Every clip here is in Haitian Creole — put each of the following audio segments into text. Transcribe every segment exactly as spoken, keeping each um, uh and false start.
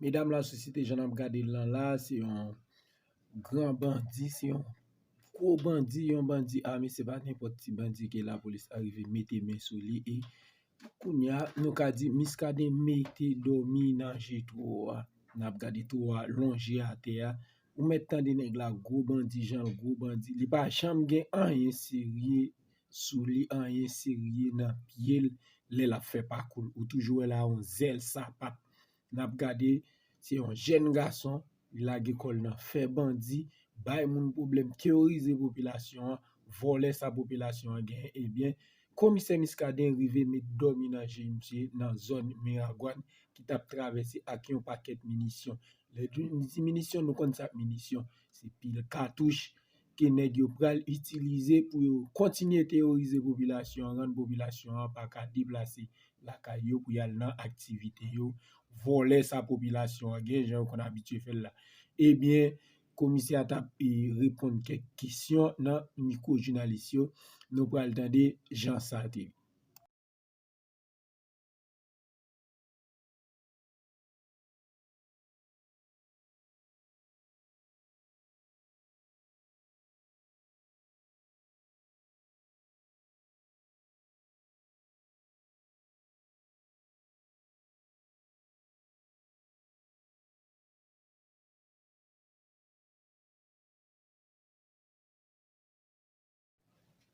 Medam lasosyete, jan n ap gade l lan la, se yon gran bandi, se yon gwo bandi, yon bandi ame, se pa nenpòt ti bandi ke lapolis arive mete men sou li. E kounye a, nou ka di Muscadin mete dòmi nan je toro a. N ap gade toro a lonje atè a. Ou mèt tande nèg la, gwo bandi, jan l gwo bandi. Li pa janm gen anyen serye sou li, anyen serye nan pye l lè l ap fè pakou l. Ou toujou wè l a yon zèl sapat. N ap gade, se yon jèn gason, li lage kò l nan fè bandi, bay moun pwoblèm, teworize popilasyon an, vòlè sa popilasyon an genyen. Ebyen, komisè Muscadin rive met dòmi nan je misye nan zòn Miragwàn ki t ap travèse ak yon pakèt minisyon. Lè di minisyon, nou konn sa k minisyon. Se pil katouch ke nèg yo pral itilize pou yo kontinye teworize popilasyon an, rann popilasyon an pa ka deplase lakay yo pou y al nan aktivite yo, vòlè sa popilasyon an gen, jan yo konn abitye fè l la. Ebyen, komisè a t ap, e, reponn kèk kesyon nan mikwo jounalis yo. Nou pral tande jan sa te ye.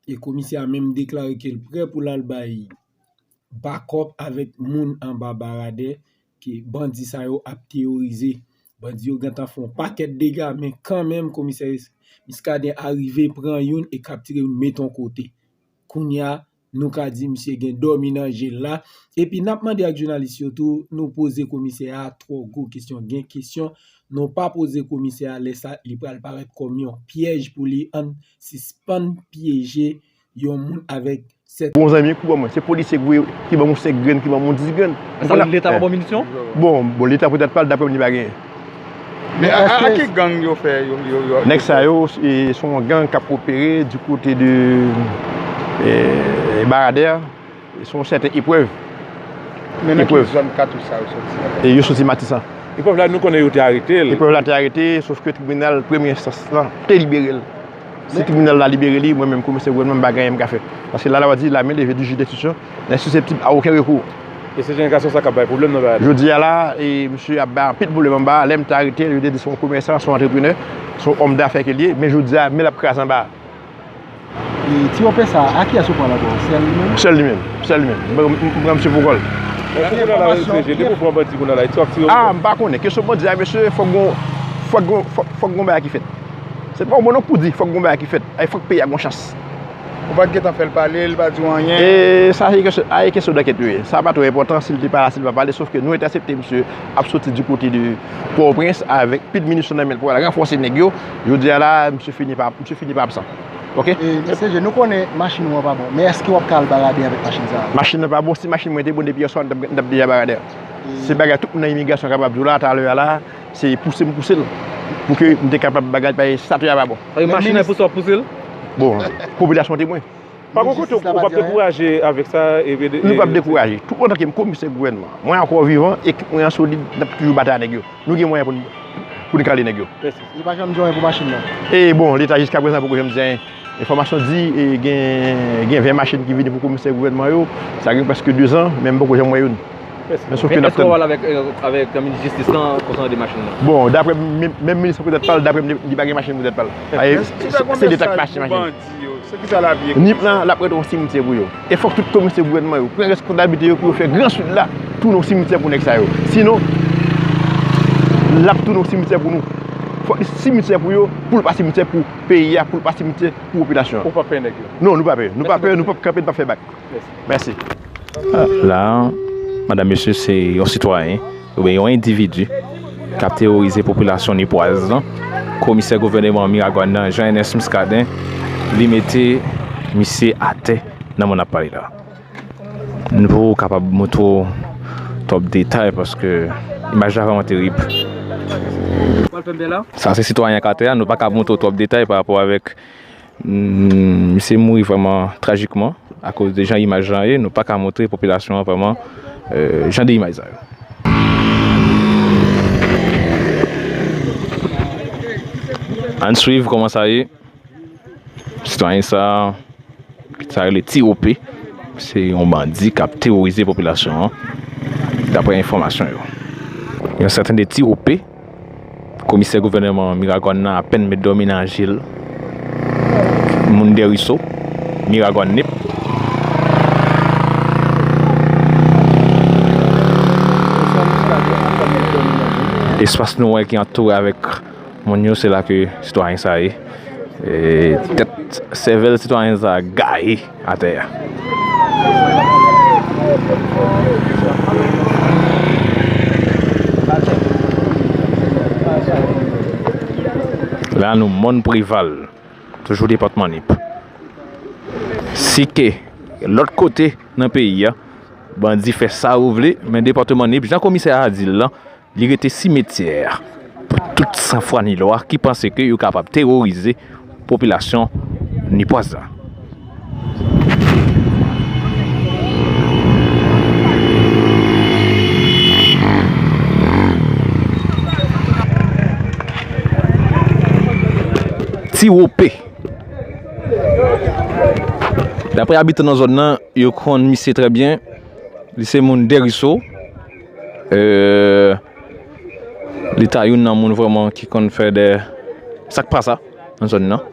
E komisè a menm deklare ke l prè pou l al bay bakòp avèk moun anba baradè ke bandi sa yo ap teworize. Bandi yo gentan fè yon pakèt dega, men kanmenm komisè Muscadin arive pran youn e kaptire youn, mete yon kote. Kounye a, nou ka di misye gen dòmi nan je l la. Epi n ap mande ak jounalis yo tou, nou poze komisè a twò gwo kesyon. Gen kesyon nou pa poze komisè a, lè sa li pral parèt kòm yon pyèj pou li. Ann sispann pyeje yon moun avèk sèt. Bon zanmi, kou ban mwen. Se polisye ki voye, ki ban mwen senk grenn, ki ban mwen dis grenn. Sa vle di Leta pa ba w minisyon? Bon, bon, Leta petèt pa l, daprè m, li pa genyen. Men a, a, a ki gang yo fè yo, yo, yo? Nèg sa yo, e, se yon gang k ap opere di kote de, e, Baradè. Se yon sèten Eprèv. Men nan ki zòn katouch sa yo soti? E yo soti Matisan. Eprèv la, nou konnen yo te arete l. Eprèv la te arete, sof ke tribinal premye enstans lan te libere l. Si tribinal la libere li, mwen menm komisè gouvènman m pa gen anyen m ka fè. Paske la, la w a di la men leve du juge d'instruction n'est susceptible à aucun recours. E se jan gason sa k ap bay pwoblèm nan bagay la. Jodi a la, e misye ap bay anpil pwoblèm anba. Lè m te arete l, yo te di se yon komèsan, se yon antreprenè, se yon òm dafè ke l ye, men jodi a, men l ap kraze anba. E ti wopè sa, a kiyès ou pran l ankò? Sèl li menm? Sèl li menm, sèl li menm. M pran, m pran misye pou kò l. Èske kounye a la, se je, depi w pran bandi kounye a la, e ti w ap tire? Ah, m pa konnen. Kesyon bandi a, mesye, fòk gon, fòk gon, fòk, fòk gon bagay ki fèt. Se pa yon bon non pou di, fòk gon bagay ki fèt. Ay, fòk peyi a gon chans. Ou pa t gentan fè l pale, li pa di w anyen? E sa se kesyon, a, e kesyon dankèt yo ye. Sa pa twò enpòtan si l te pa la, si l pa pale, sof ke nou entèsepte misye ap soti di kote de Pòtoprens avèk pil minisyon nan men l pou al ranfòse nèg yo. Jodi a la, misye fini pa, misye fini pa absan. Oke? E, mesye, nou konnen machin ou an pa bon, men èske w ap ka al Baradè avèk machin sa a? Machin nan pa bon, si machin mwen te bon depi yè swa, m t ap, m t ap deja Baradè. Se bagay tout moun nan imigrasyon kapab di w la, talè a la, se pouse m pouse l. Pou ke m te kapab bagay, paske statè a pa bon. Sa vle di machin nan pouse w ap pouse l? Bon, popilasyon te mwen. Pa gon kote w p ap dekouraje avèk sa, epi de... Nou p ap dekouraje. Toutotan ke m komisè gouvènman, mwen ankò vivan, ekip mwen an solid, n ap toujou batay a nèg yo. Nou gen mwayen pou n, pou n kale nèg yo. Li pa janm di anyen pou machin nan? E bon, Leta jiskaprezan poko janm di anyen. Enfòmasyon di, e, gen, gen ven machin ki vini pou komisè gouvènman yo. Sa gen prèske de zan, men m poko janm wè youn. Men sof ke n ap tann. Èske w pale avèk, e, avèk minis jistis lan konsènan de machin nan? Bon, daprè m, menm, menm minis lan petèt pa l, daprè m, li pa gen machin petèt pa l. Se Leta k pa achte machin. Nip lan, l ap rete yon simityè pou yo. E fòk tout komisè gouvènman yo pran reskonsablite yo pou yo fè Gran Sid la tounen yon simityè pou nèg sa yo. Sinon, l ap tounen yon simityè pou nou. Fòk li simityè pou yo, pou l pa simityè pou peyi a, pou l pa simityè pou popilasyon an. Ou p ap pè nèg yo? Non, nou pa pè. Nou pa pè, nou p ap kanpe, nou p ap fè bak. Mèsi. La, madanm, mesye, se yon sitwayen oubyen yon endividi k ap teworize popilasyon nipwaz lan. Komisè gouvènman Miragwàn nan, Jean Ernest Muscadin, li mete misye atè nan moman n ap pale la. Nou poko kapab montre w twòp detay paske imaj la vrèman terib. Sa se sitwayen k atè a, nou pa ka montre w twòp detay pa rapò avèk Mm, misye mouri vrèman trajikman akoz de jan imaj lan ye. Nou pa ka montre popilasyon an vrèman, euh, jan de imaj sa yo. Ann swiv kòman sa ye. Sitwayen sa, sa rele Ti Ope. Se yon bandi k ap teworize popilasyon an, daprè enfòmasyon yo. Yon sèten de Ti Ope, komisè gouvènman Miragwàn nan apèn met dòmi nan je l. Moun Deriso, Miragwàn Nip. Espas nou wè ki antoure avèk moun yo, se la ke sitwayen sa ye. E, tèt sèvèl sitwayen sa gaye atè a. La nou Mòn Preval, toujou depatman Nip. Si ke lòt kote nan peyi a, bandi fè sa yo vle, men depatman Nip, jan komisè a di l lan, li rete simetyè pou tout sanfwa ni lwa ki panse ke yo kapab teworize popilasyon nipwaz la. Ti Wope. Daprè abitan nan zòn nan, yo konn misye trè byen. Li se moun Deriso. Euh, li ta youn nan moun vrèman ki konn fè de sa k pa sa nan zòn nan.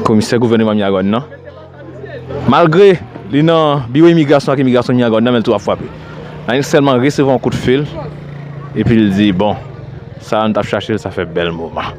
Komisè gouvènman Miragwàn nan. Malgre li nan biwo imigrasyon ak imigrasyon Miragwàn nan, men l tou ap frape. Nan li sèlman resevwa yon kout fil, epi l di, bon, sa a nou t ap chache l, sa fè bèl moman.